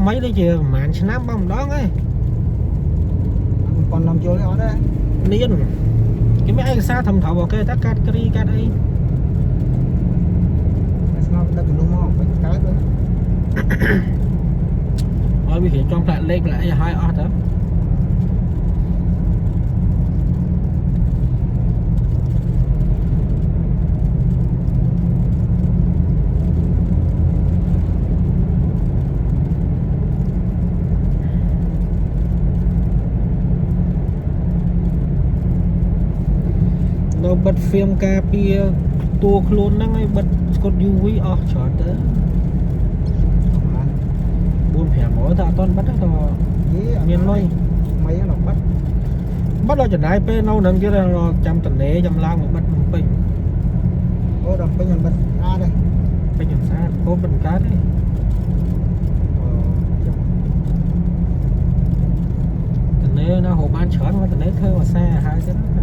ໄມ້ໄດ້ເຈີປະມານຊະນະ ບຳດອງເອີຍ ມັນປ່ອນນຳໂຈເລີຍເອົາເດີ ນຽນ ເກັບໄວ້ເອກະສານທຳເຖົາ ບໍ່ເຄີຍ ຖ້າກາດກະຣີກາດໄອ ສະມາໄດ້ເປັນລູກໝໍໄປກາຍເດີ ເອົາວິເຄຈອມພະເຫຼັກລະໄອຫາຍອອກເດີ. ລາວບັດເຟມກາປີໂຕໂຄລນນັງ ໃຫ້ບັດສະກົດຢູວີ ອໍ ຊອດເດີ ບຸນແຜມ ໂອ ຕາຕອນບັດ ຕາ ເອີ ມຽນນ້ອຍ ໄມຍັງດອກບັດ ບັດລາວຈະໄດ້ເປັນເອົານັ້ນຢູ່ແລ້ວ ລາວຈຳຕະເນ ຈຳລາງ ບັດມັນເປັນ ໂອ ດຳເປັນຫຍັງບັດອາເດ້ ເປັນຫຍັງຊາ ໂອ ເປັນກາເດ້ ຕະເນນະ ໂຮມານເຊີນ ວ່າຕະເນເທີວ່າແຊຫາຍຊະນະ.